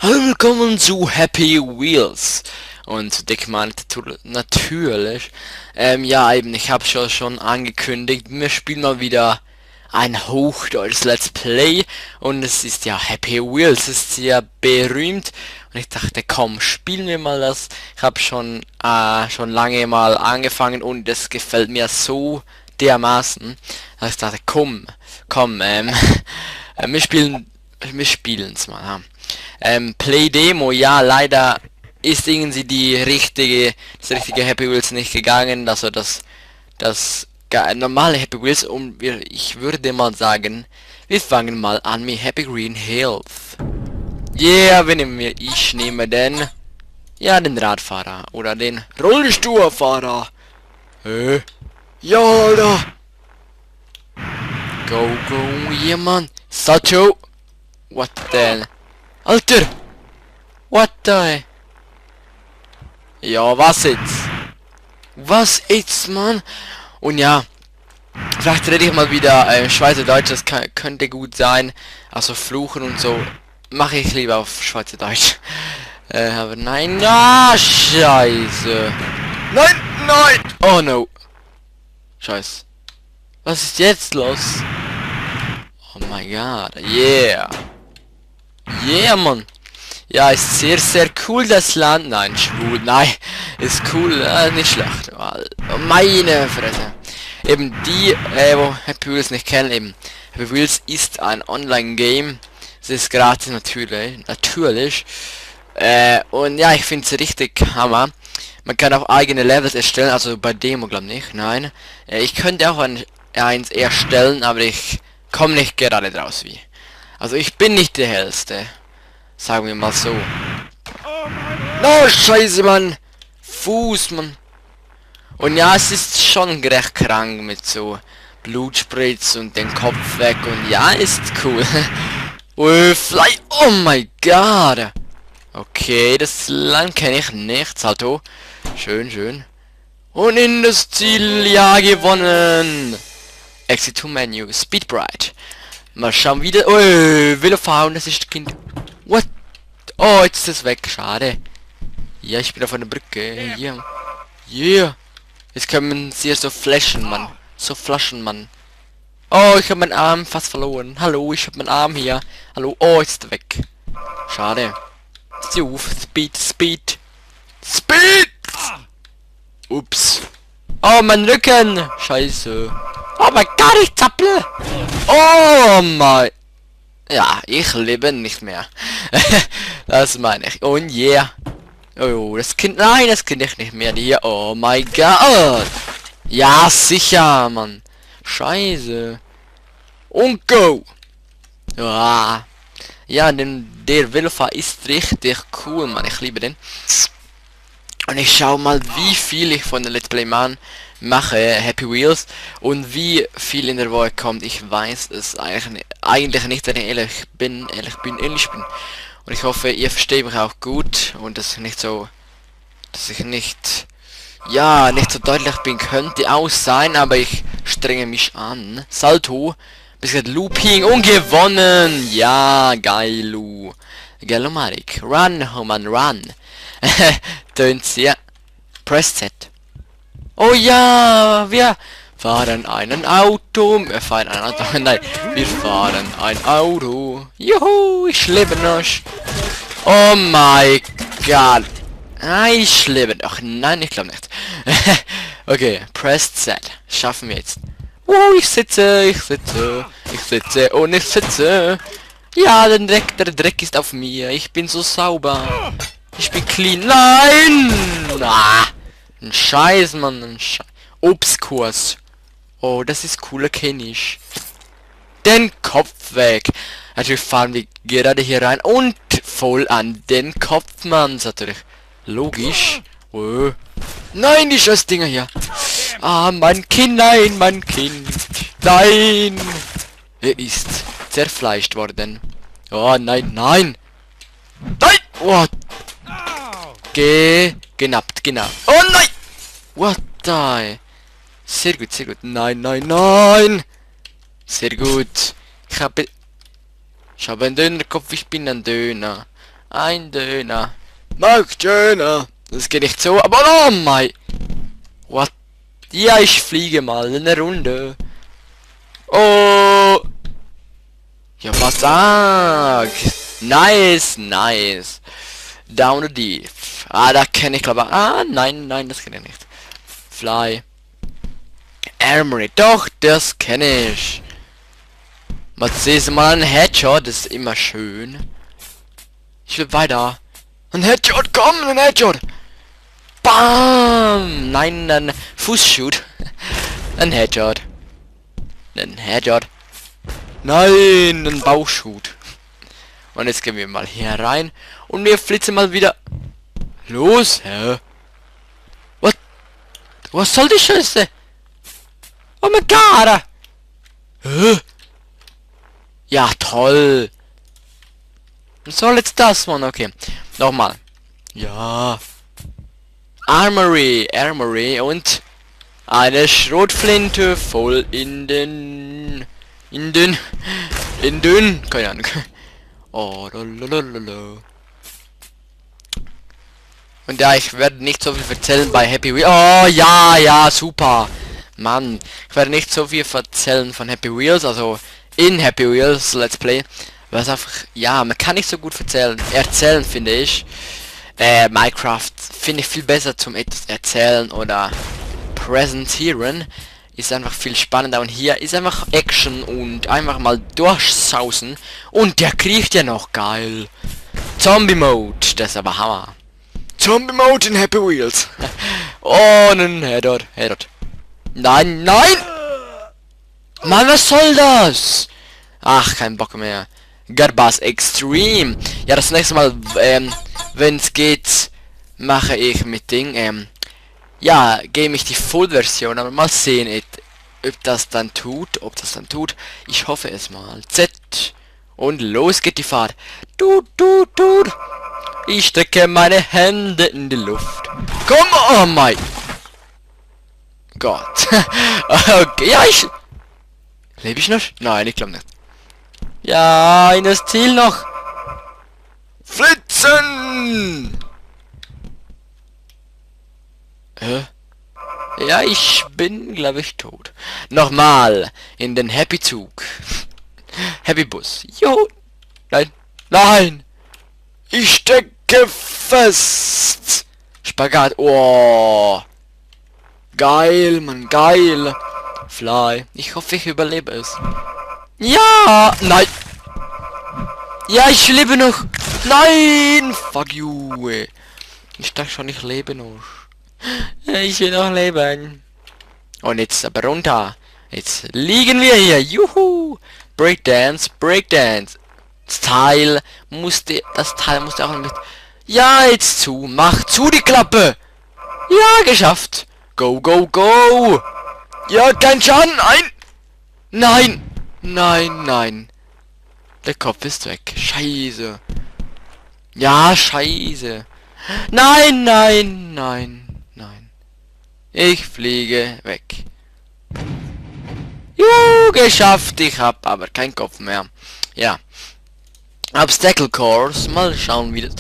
Hallo, willkommen zu Happy Wheels. Und Dick meint natürlich, ja eben, ich habe schon angekündigt, wir spielen mal wieder ein hochdeutsches Let's Play und es ist ja Happy Wheels, es ist ja berühmt und ich dachte, komm, spielen wir mal das. Ich habe schon lange mal angefangen und es gefällt mir so dermaßen, dass ich dachte, komm, wir spielen's mal. Ja. Play Demo, ja, leider ist irgendwie das richtige Happy Wheels nicht gegangen, also das normale Happy Wheels und ich würde mal sagen, wir fangen mal an mit Happy Green Health. Yeah, ich nehme den Radfahrer oder den Rollstuhlfahrer. Ja, Alter. Go, yeah, man. Sacho. What the hell? Alter! What the? Ja, was jetzt? Was jetzt, Mann? Und ja, vielleicht rede ich mal wieder Schweizerdeutsch, das könnte gut sein. Also fluchen und so mache ich lieber auf Schweizerdeutsch. Aber nein, scheiße. Nein! Oh no. Scheiße. Was ist jetzt los? Oh my god, yeah. Yeah, Mann. Ja, ist sehr cool das Land. Nein, schwul. Nein, ist cool. Nicht schlecht. Meine Fresse. Eben die, wo Happy Wheels nicht kennen, eben. Happy Wheels ist ein Online-Game. Es ist gratis natürlich. Und ja, ich finde es richtig hammer. Man kann auch eigene Levels erstellen, also bei Demo glaube ich nicht. Nein. Ich könnte auch eins erstellen, aber ich komme nicht gerade draus wie. Also ich bin nicht der hellste. Sagen wir mal so. No, scheiße, Mann. Fuß, Mann. Und ja, es ist schon recht krank mit so Blutspritz und den Kopf weg. Und ja, ist cool. Fly. Oh my god. Okay, das Land kenne ich nicht. Salto. Schön. Und in das Ziel, ja, gewonnen. Exit to Menu. Speedbrite. Mal schauen wieder. Oh, Velofahren, das ist das Kind. What? Oh, jetzt ist es weg. Schade. Ja, ich bin auf einer Brücke. Yeah. Jetzt können sie so flashen, Mann. So flaschen, Mann. Oh, ich habe meinen Arm fast verloren. Hallo, ich habe meinen Arm hier. Hallo. Oh, jetzt ist er weg. Schade. Speed. Ups. Oh, mein Rücken. Scheiße. Oh mein Gott, ich zapple! Oh mein... Ja, ich lebe nicht mehr. Das meine ich. Und yeah. Oh, das Kind... Nein, das Kind ich nicht mehr. Hier. Oh mein Gott. Ja, sicher, Mann. Scheiße. Und go. Ja, der Velofahr ist richtig cool, Mann. Ich liebe den. Und ich schau mal, wie viel ich von der Let's Play mache, Happy Wheels, und wie viel in der Woche kommt. Ich weiß es eigentlich nicht, wenn ich ehrlich bin. Und ich hoffe, ihr versteht mich auch gut und dass ich nicht so deutlich bin, könnte auch sein, aber ich strenge mich an. Salto, bisschen Looping und gewonnen. Ja, geilu. Geilomarik. Run, oh man, run. Tönt sehr. Press Z. Oh ja, wir fahren ein Auto. Wir fahren ein Auto. Nein, wir fahren ein Auto. Juhu, ich lebe noch. Oh mein Gott. Ich lebe noch. Nein, ich glaube nicht. Okay, Press Z. Schaffen wir jetzt. Ich sitze und ich sitze. Ja, der Dreck ist auf mir. Ich bin so sauber. Ich bin clean. Nein! Ein Scheiß, Mann. Obstkurs. Oh, das ist cooler, kenne ich. Den Kopf weg. Natürlich fahren wir gerade hier rein und voll an den Kopf, Mann. Natürlich. Logisch. Oh. Nein, die scheiß Dinger hier. Mein Kind, nein, mein Kind. Nein. Er ist zerfleischt worden. Oh, nein. Oh. Genappt. Oh nein! What the? Sehr gut. Nein! Sehr gut. Ich habe einen Dönerkopf, ich bin ein Döner. Ein Döner. Mark Döner. Das geht nicht so, aber oh mein. What? Ja, ich fliege mal eine Runde. Oh. Ja, was sag? Nice, nice. Down the deep. Ah, da kenne ich glaube. Ah, nein, nein, das kenne ich nicht. Fly. Armory. Doch, das kenne ich. Mal sehen, mal ein Headshot. Das ist immer schön. Ich will weiter. Ein Headshot, komm, ein Headshot. Bam. Nein, ein Fußshoot. Ein Headshot. Ein Headshot. Nein, ein Bauchshoot. Und jetzt gehen wir mal hier rein. Und wir flitzen mal wieder. Los, hä? What? Was soll die Scheiße? Oh mein Gott! Hä? Ja, toll. Was soll jetzt das, Mann? Okay. Nochmal. Ja. Armory. Armory. Und eine Schrotflinte voll in den... keine Ahnung. Oh, lalalala. Und ja, ich werde nicht so viel erzählen bei Happy Wheels. Oh, ja, ja, super. Mann, ich werde nicht so viel erzählen von Happy Wheels, also in Happy Wheels Let's Play. Weil es einfach, ja, man kann nicht so gut erzählen, finde ich. Minecraft finde ich viel besser zum etwas erzählen oder präsentieren. Ist einfach viel spannender und hier ist einfach Action und einfach mal durchsausen. Und der kriecht ja noch, geil. Zombie Mode, das ist aber Hammer. Zombie Mode in Happy Wheels. Oh, ein Headshot, Headshot. Nein, nein! Mann, was soll das? Ach, kein Bock mehr. Garbas Extreme. Ja, das nächste Mal, wenn es geht, mache ich mit Ding, ja, gebe ich die Full-Version, aber mal sehen, ob das dann tut, Ich hoffe es mal. Z. Und los geht die Fahrt. Tut. Ich stecke meine Hände in die Luft. Komm, oh mein Gott. Okay, ja, lebe ich noch? Nein, ich glaube nicht. Ja, eines Ziel noch. Flitzen! Ja, ich bin, glaube ich, tot. Nochmal in den Happy Zug. Happy Bus. Jo. Nein. Nein. Ich stecke fest. Spagat. Oh. Geil, Mann. Geil. Fly. Ich hoffe, ich überlebe es. Ja. Nein. Ja, ich lebe noch. Nein. Fuck you. Ich dachte schon, ich lebe noch. Ich will noch leben. Und jetzt aber runter. Jetzt liegen wir hier. Juhu. Breakdance, Breakdance. Das Teil musste auch mit... Ja, jetzt zu. Mach zu die Klappe. Ja, geschafft. Go, go, go. Ja, kein Schaden. Nein. Nein. Der Kopf ist weg. Scheiße. Ja, scheiße. Nein. Ich fliege weg. Juhu, geschafft. Ich hab aber keinen Kopf mehr. Ja. Obstacle Course. Mal schauen, wie das...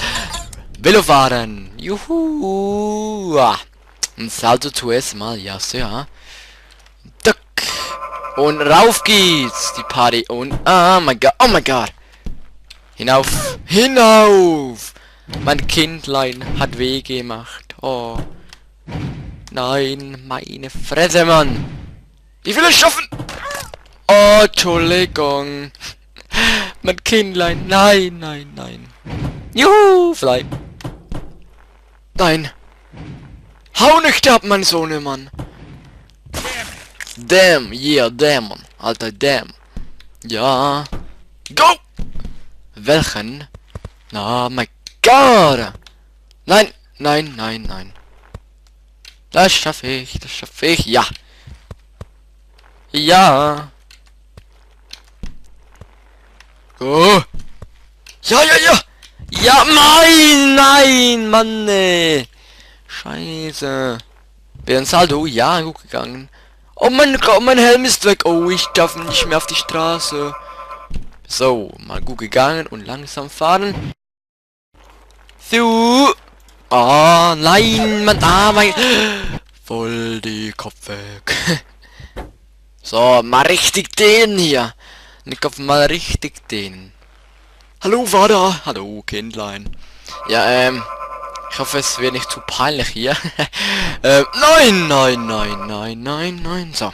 Velofahren. Juhu. Ein Salto zuerst mal. Ja, so, ja. Duck. Und rauf geht's. Die Party. Und... Oh mein Gott. Hinauf. Mein Kindlein hat weh gemacht. Oh. Nein, meine Fresse, Mann. Ich will es schaffen. Oh, Entschuldigung. Mein Kindlein. Nein. Juhu, Fly. Nein. Hau nicht ab, mein Sohn, Mann. Damn, yeah, damn, Mann. Alter, damn. Ja. Go! Welchen? Oh mein Gott. Nein. Das schaffe ich. Ja. Ja. Oh. Ja. Ja, nein, Mann, ey. Scheiße. Wäre ein Saldo? Ja, gut gegangen. Oh mein Gott, mein Helm ist weg. Oh, ich darf nicht mehr auf die Straße. So, mal gut gegangen und langsam fahren. du? Oh, nein, Mann, mein... Voll die Kopf weg. So, mal richtig den hier. Den Kopf mal richtig den. Hallo, Vater. Hallo, Kindlein. Ja, ich hoffe, es wird nicht zu peinlich hier. Nein, nein, nein, nein, nein, nein. So.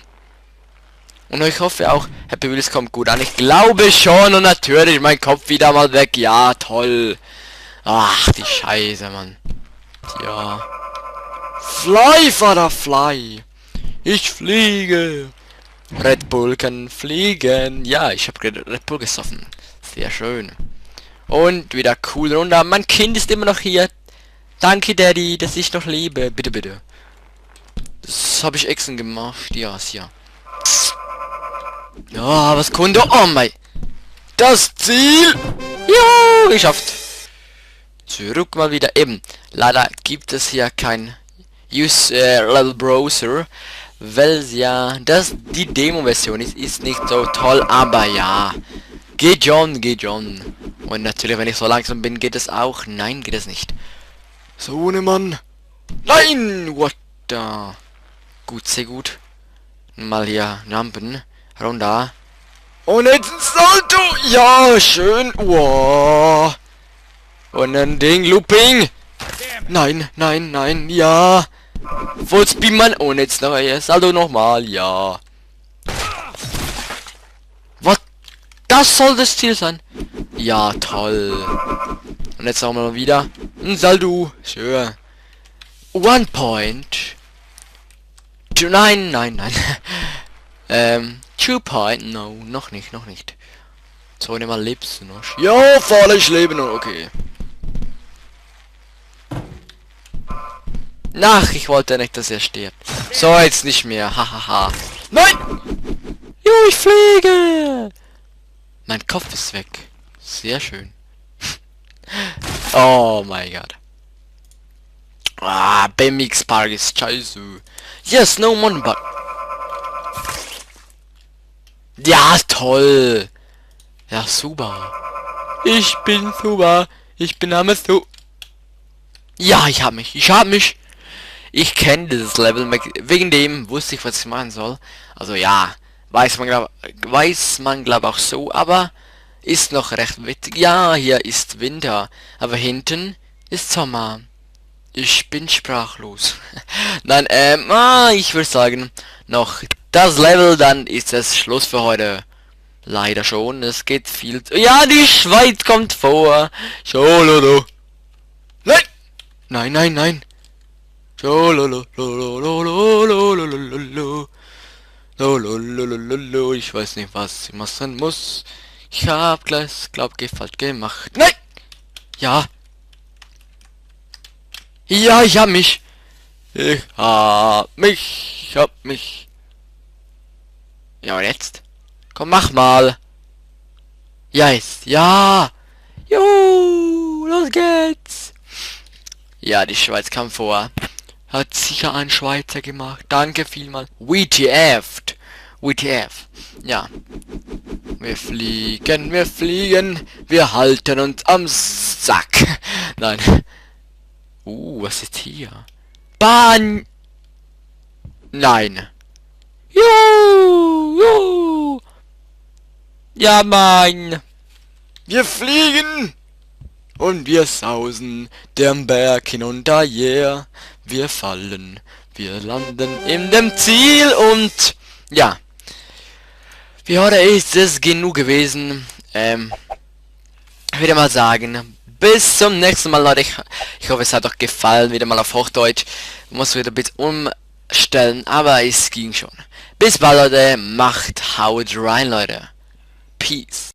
Und ich hoffe auch, Happy Wheels kommt gut an. Ich glaube schon und natürlich mein Kopf wieder mal weg. Ja, toll. Ach, die Scheiße, Mann. Ja. Fly, Vater, fly. Ich fliege. Red Bull kann fliegen. Ja, ich habe gerade Red Bull gesoffen. Sehr schön. Und wieder cool runter. Mein Kind ist immer noch hier. Danke, Daddy, dass ich noch lebe. Bitte, bitte. Das habe ich extra gemacht. Ja, ja. Ja, was konnte... Oh mein... Das Ziel! Ja, geschafft. Zurück mal wieder. Eben. Leider gibt es hier kein Use Level Browser. Weil ja, die Demo-Version ist nicht so toll. Aber ja. Geht schon, geht schon. Und natürlich, wenn ich so langsam bin, geht es auch. Nein, geht es nicht. So, ne Mann. Nein! What the... Gut, sehr gut. Mal hier Rampen. Runter. Und jetzt ein Salto! Ja, schön. Wow. Und ein Ding, Looping. Nein, nein, nein, ja. Vollspeed, Mann. Und jetzt noch ein Salto nochmal, ja. Was? Das soll das Ziel sein. Ja, toll. Und jetzt haben wir mal wieder ein Salto. Schön. 1 point. Nein, nein, nein. 2 point. No, noch nicht, noch nicht. So, nimm mal lebst du noch. Ja, voll, ich lebe noch. Okay. Ach, ich wollte nicht, dass er stirbt. So, jetzt nicht mehr. Hahaha. Nein! Jo, ich fliege! Mein Kopf ist weg. Sehr schön. Oh mein Gott. Ah, BMX Park ist scheiße. Yes, no money, but... Ja, toll. Ja, super. Ich bin super. Ich bin am so. Ja, ich hab mich. Ich kenne dieses Level. Wegen dem wusste ich, was ich machen soll. Also ja, weiß man glaub auch so, aber ist noch recht witzig. Ja, hier ist Winter, aber hinten ist Sommer. Ich bin sprachlos. Nein, ich würde sagen, noch das Level, dann ist es Schluss für heute. Leider schon, es geht viel zu... Ja, die Schweiz kommt vor. Schololo. Nein! Nein, nein, nein. Schololo. Ich weiß nicht, was ich machen muss. Ich hab gleich, glaub, falsch gemacht. Nein! Ja. Ja, ich hab mich. Ich hab mich. Ja, und jetzt? Komm, mach mal. Ja, ist. Ja. Jo, los geht's. Ja, die Schweiz kam vor. Hat sicher ein Schweizer gemacht. Danke vielmal. WTF. WTF. Ja. Wir fliegen. Wir halten uns am Sack. Nein. Was ist hier? Bahn. Nein. Juhu. Ja, Mann. Wir fliegen. Und wir sausen den Berg hinunter, yeah. Wir fallen. Wir landen in dem Ziel und... Ja. Für heute ist es genug gewesen. Ich würde mal sagen... Bis zum nächsten Mal, Leute. Ich hoffe, es hat euch gefallen. Wieder mal auf Hochdeutsch. Muss wieder ein bisschen umstellen, aber es ging schon. Bis bald, Leute. Haut rein, Leute. Peace.